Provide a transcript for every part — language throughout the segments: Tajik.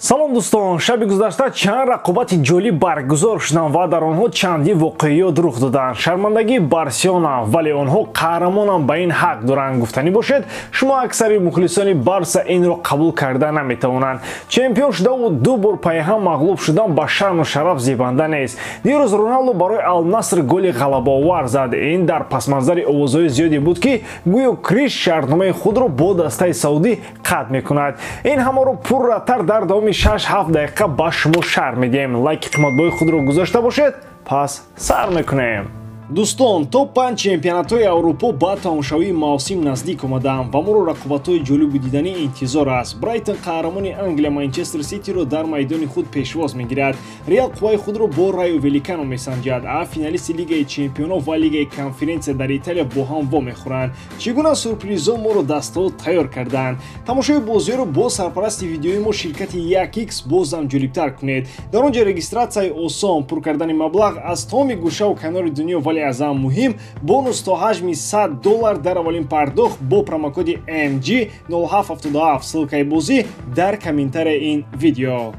Салом дӯстон, шаби гузашта чанд рақобати ҷолиб баргузор шуданд ва дар онҳо чандин воқеиёт рух доданд. Шармандагии Барселона, вале онҳо қаҳрамонам ба ин ҳақ доранд. Гуфтанӣ бошед, шумо аксари мухлисони Барса инро қабул карда наметавонанд. Чемпион шудаву ду бор пайҳам мағлуб шудан ба шаъну шараф зебанда нест. Дирӯз Роналдо барои Ал-Наср голи ғалабаовар зад. Ин дар пасманзари овозҳои зиёде буд, ки гӯё Криш шартномаи худро бо дастаи саудӣ қатъ мекунад. Ин ҳамаро пурратар дар давоми 6-7 дақиқа ба шумо шарҳ медиҳем. Лайки қиматбои худро гузошта бошед, пас сар мекунем. Дӯстон, то 5 чемпионатҳои Аврупо ба тамошавии мавсим наздик омадаанд ва моро рақобатҳои ҷолибу диданӣ интизор аст. Брайтон қаҳрамони Англия Манчестер Ситиро дар майдони худ пешвоз мегирад. Реал қувваи худро бо Райо Великано месанҷад, а финалисти Лигаи чемпионо ва Лигаи конференсия дар Италия бо ҳам вомехӯранд. Чӣ гуна сюрпризҳо моро дастаҳо тайёр карданд? Тамошои бозиҳоро бо сарпарасти видеои мо ширкати 1x бозам ҷолибтар кунед. Дар он ҷо регистратсияи осон, пур кардани маблағ аз тамоми гӯшаву канори дунё, вале аз ҳам муҳим бонус то ҳаҷми $100 дар аввалин пардохт бо промокоди MG 0777. Ссылкаи бозӣ дар комментарияи ин видео.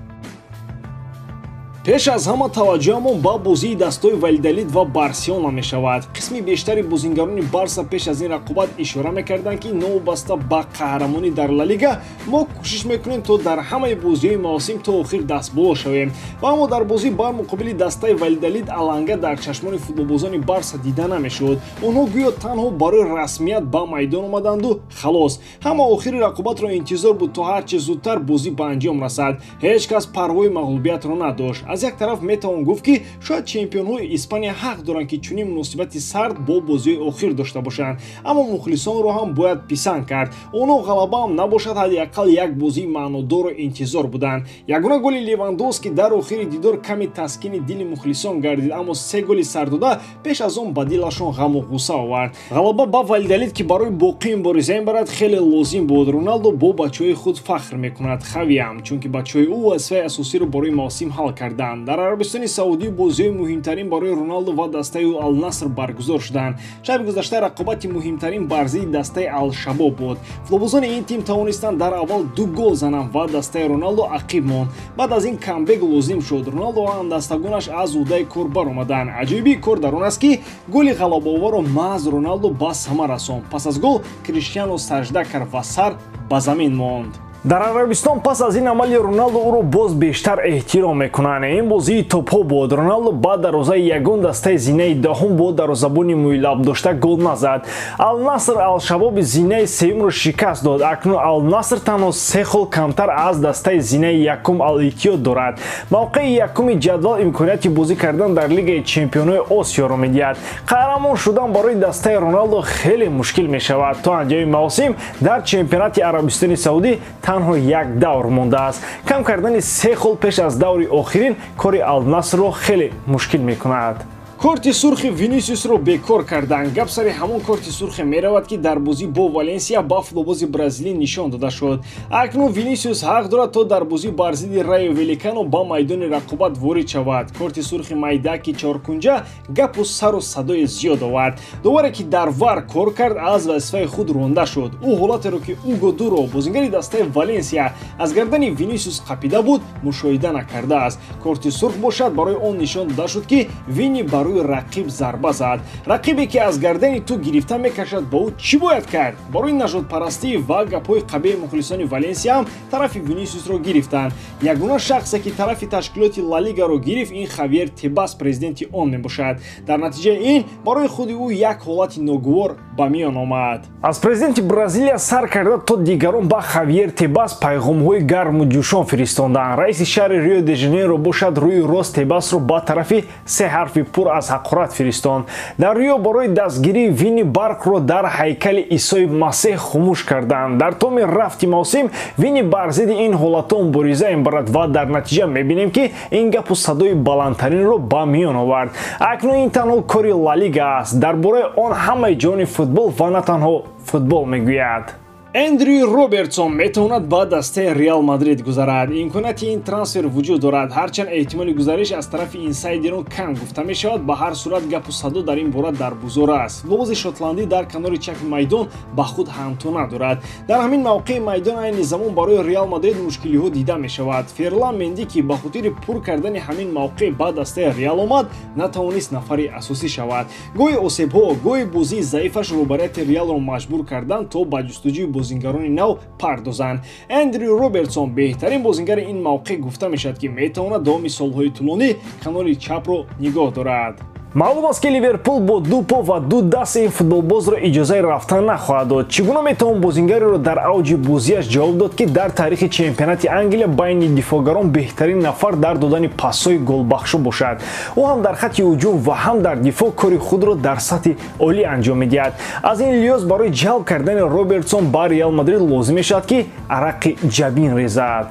Пеш аз ҳама таваҷҷӯҳамон ба бозии дастҳои Валидалид ва Барселона мешавад. Қисми бештари бозингарони Барса пеш аз ин рақобат ишора мекарданд, ки новобаста ба қаҳрамонӣ дар Ла Лига мо кӯшиш мекунем, то дар ҳамаи бозиҳои мавсим то охир дастболо шавем. Ва аммо дар бозӣ бар муқобили дастаи Валидалид аланга дар чашмони футболбозони Барса дида намешуд. Онҳо гӯё танҳо барои расмият ба майдон омаданду халос. Ҳама охири рақобатро интизор буд, то ҳарчи зудтар бозӣ ба анҷом расад. Ҳеҷ кас парвои мағлубиятро надошт. Аз як тараф метавон гуфт, ки шояд чемпионҳои Испания ҳақ доранд, ки чунин муносибати сард бо бозиҳои охир дошта бошанд, аммо мухлисонро ҳам бояд писанд кард. Онҳо ғалабаам набошад, ҳадди ақал як бозии маънодорро интизор буданд. Ягона голи Левандовски дар охири дидор ками таскини дили мухлисон гардид, аммо се голи сардода пеш аз он ба дилашон ғаму ғусса овард. Ғалаба ба Валидалид, ки барои боқии мубориза мебарад, хеле лозим буд. Роналдо бо бачаҳои худ фахр мекунад, Хавиам, чунки бачаҳои ӯ вазифаи асосиро барои мавсим ҳал кард. Дар Арабистони Саудӣ бозиҳои муҳимтарин барои Роналдо ва дастаи ӯ Ал-Наср баргузор шуданд. Шаби гузашта рақобати муҳимтарин бар зидди дастаи Ал-Шабоб буд. Футболбозони ин тим тавонистанд дар аввал ду гол зананд ва дастаи Роналдо ақиб монд. Баъд аз ин камбек лозим шуд. Роналдо ва ҳамдастагонаш аз ӯҳдаи кор баромаданд. Аҷоибии кор дар он аст, ки голи ғалабаоварро маҳз Роналдо ба самар расонд. Пас аз гол Криштиано сажда кард ва сар ба замин монд. Дар Арабистон пас аз ин амали Роналдо ӯро боз бештар эҳтиром мекунанд. Ин бозии топҳо буд. Роналдо ба дарвозаи ягон дастаи зинаи даҳум бо дарвозабони мӯйлаб дошта гол назад. Ал-Наср Ал-Шабоби зинаи сеюмро шикаст дод. Акнун Ал-Наср танҳо се хол камтар аз дастаи зинаи якум Ал-Иттиҳод дорад. Мавқеи якуми ҷадвал имконияти бозӣ кардан дар Лигаи чемпионҳои Осиёро медиҳад. Қаҳрамон шудан барои дастаи Роналдо хеле мушкил мешавад. То анҷоми мавсим дар чемпионати Арабистони Саудӣ танҳо як давр мондааст. Кам кардани се хол пеш аз даври охирин кори Ал-Насрро хеле мушкил мекунад. Корти сурхи Винисиусро бекор карданд. Гап сари ҳамон корти сурхе меравад, ки дар бозӣ бо Валенсия ба футболбози бразилӣ нишон дода шуд. Акнун Винисиус ҳақ дорад, то дар бозӣ бар зидди Райо Великано ба майдони рақобат ворид шавад. Корти сурхи майдаки чоркунҷа гапу сару садои зиёд овард. Доваре, ки дар ВАР кор кард, аз вазифаи худ ронда шуд. Ӯ ҳолатеро, ки Уго Дуро, бозингари дастаи Валенсия, аз гардани Винисиус қапида буд, мушоҳида накардааст. Корти сурх бошад барои он нишон дода шуд, ки Вини ба рӯи рақиб зарба зад. Рақибе, ки аз гардани ту гирифта мекашад, ба ӯ чӣ бояд кард? Барои нажодпарастӣ ва гапҳои қабеҳи мухлисони Валенсия ҳам тарафи Винисиусро гирифтанд. Ягона шахсе, ки тарафи ташкилоти Ла Лигаро гирифт, ин Хавьер Тебас, президенти он мебошад. Дар натиҷаи ин барои худи ӯ як ҳолати ногувор ба миён омад. Аз президенти Бразилия сар карда то дигарон ба Хавьер Тебас пайғомҳои гарму ҷӯшон фиристонданд. Раиси шаҳри Рио де Жанейро бошад рӯи рост Тебасро ба тарафи се ҳарфи пур аз ҳақорат фиристонд. Дар Рио барои дастгирии Вини барқро дар ҳайкали Исои Масеҳ хомӯш карданд. Дар томи рафти мавсим Вини бар зидди ин ҳолатҳо мубориза мебарад ва дар натиҷа мебинем, ки ин гапу садои баландтаринро ба миён овард. Акнун ин танҳо кори Ла Лига аст. Дар бораи он ҳамаи ҷаҳони футбол ва на танҳо футбол мегӯяд. Эндрю Робертсон метавонад ба дастаи Реал Мадрид гузарад. Имконияти ин трансфер вуҷуд дорад, ҳарчанд эҳтимоли гузариш аз тарафи инсайдерон кам гуфта мешавад. Ба ҳар сурат гапу садо дар ин бора дар бузор аст. Футболбози шотландӣ дар канори чапи майдон ба худ ҳамто надорад. Дар ҳамин мавқеи майдон айни замон барои Реал Мадрид мушкилиҳо дида мешавад. Ферлан Менди, ки ба хотири пур кардани ҳамин мавқеъ ба дастаи Реал омад, натавонист нафари асосӣ шавад. Гоҳи осебҳо, гоҳи бозии заифаш рӯбарияти Реалро маҷбур карданд, то ба ҷустуҷӯи бозингарони нав пардозанд. Эндрю Робертсон беҳтарин бозингари ин мавқеъ гуфта мешавад, ки метавонад давоми солҳои тӯлонӣ канори чапро нигоҳ дорад. Маълум аст, ки Ливерпул бо ду по ва ду дасти ин футболбозро иҷозаи рафтан нахоҳад дод. Чӣ гуна метавон бозингареро дар авҷи бозиаш ҷавоб дод, ки дар таърихи чемпионати Англия байни дифоъгарон беҳтарин нафар дар додани пассҳои голбахшо бошад? Ӯ ҳам дар хатти ҳуҷум ва ҳам дар дифоъ кори худро дар сатҳи олӣ анҷом медиҳад. Аз ин лиҳоз барои ҷалб кардани Робертсон ба Реал Мадрид лозим мешавад, ки арақи ҷабин резад.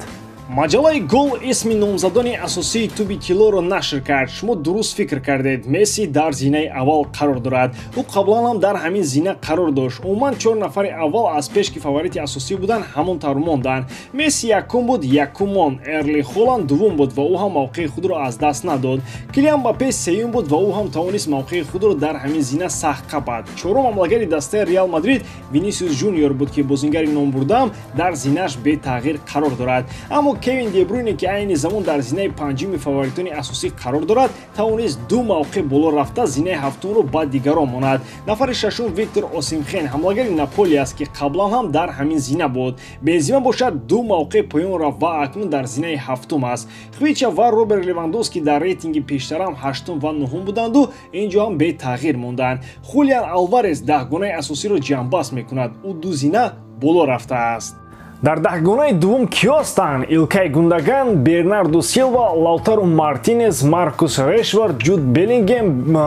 Маҷаллаи Гол исми номзадони асосии туби тиллоро нашр кард. Шумо дуруст фикр кардед, Месси дар зинаи аввал қарор дорад. Ӯ қаблан ҳам дар ҳамин зина қарор дошт. Умуман 4 нафари аввал аз пеш, ки фаворити асосӣ буданд, ҳамон тавр монданд. Месси якум буд, якум монд. Эрлинг Холанд дуввум буд ва ӯ ҳам мавқеи худро аз даст надод. Килиан Мбаппе сеюм буд ва ӯ ҳам тавонист мавқеи худро дар ҳамин зина сахт қапад. Чорум ҳамлагари дастаи Реал Мадрид Винисиус Жуниор буд, ки бозингари номбурдаам дар зинааш бетағйир қарор дорад. Аммо Кевин Дебруйне, ки айни замон дар зинаи панҷуми фаворитони асосӣ қарор дорад, тавонист 2 мавқеъ боло рафта зинаи ҳафтумро ба дигарон монад. Нафари шашум Виктор Осимхен, ҳамлагари Наполи аст, ки қаблан ҳам дар ҳамин зина буд. Бензима бошад 2 мавқеъ поён рафт ва акнун дар зинаи ҳафтум аст. Хвича ва Роберт Левандовски дар рейтинги пештарам ҳаштум ва нуҳум буданду инҷо ҳам бетағйир монданд. Хулиан Алварес даҳгонаи асосиро ҷамъбаст мекунад. Ӯ 2 зина боло рафтааст. Дар даҳгонаи дуввум киё ҳастанд? Илкай Гундаган, Бернардо Силва, Лаутаро Мартинес, Маркус Решвард, Ҷуд Беллингем,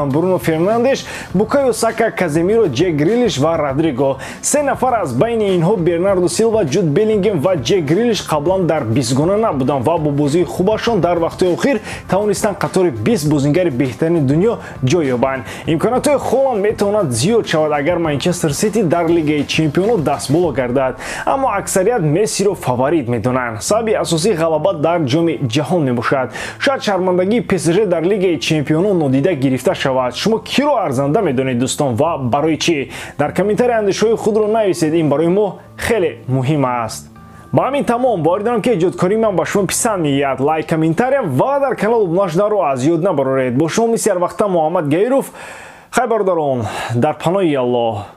Бруно Фернандеш, Букайо Сака, Каземиро, Ҷек Грилиш ва Родриго. 3 нафар аз байни инҳо, Бернардо Силва, Ҷуд Беллингем ва Ҷек Грилиш, қаблан дар бистгона набуданд ва бо бозии хубашон дар вақтҳои охир тавонистанд қатори 20 бозингари беҳтарини дунё ҷой ёбанд. Имкониятҳои Холанд метавонад зиёд шавад, агар Манчестер Сити дар Лигаи Чемпионот дастболо гардад, аммо аксарият Мессиро фаворит медонанд. Сабаби асосии ғалаба дар ҷоми ҷаҳон мебошад. Шояд шармандагии ПСЖ дар Лигаи Чемпионот нодида гирифта шавад. Шумо киро арзанда медонед, дӯстон, ва барои чӣ? Дар комментария андешаҳои худро нависед, ин барои мо хеле муҳим аст. Ба ҳамин тамом. Боварӣ дорам, ки эҷодкории ман ба шумо писанд меояд. Лайк, комментария ва дар канал обуна шуданро аз ёд набароред. Бо шумо мисли ҳар вақта Муҳаммад Гаиров. Хайр, бародарон, дар паноҳи Аллоҳ.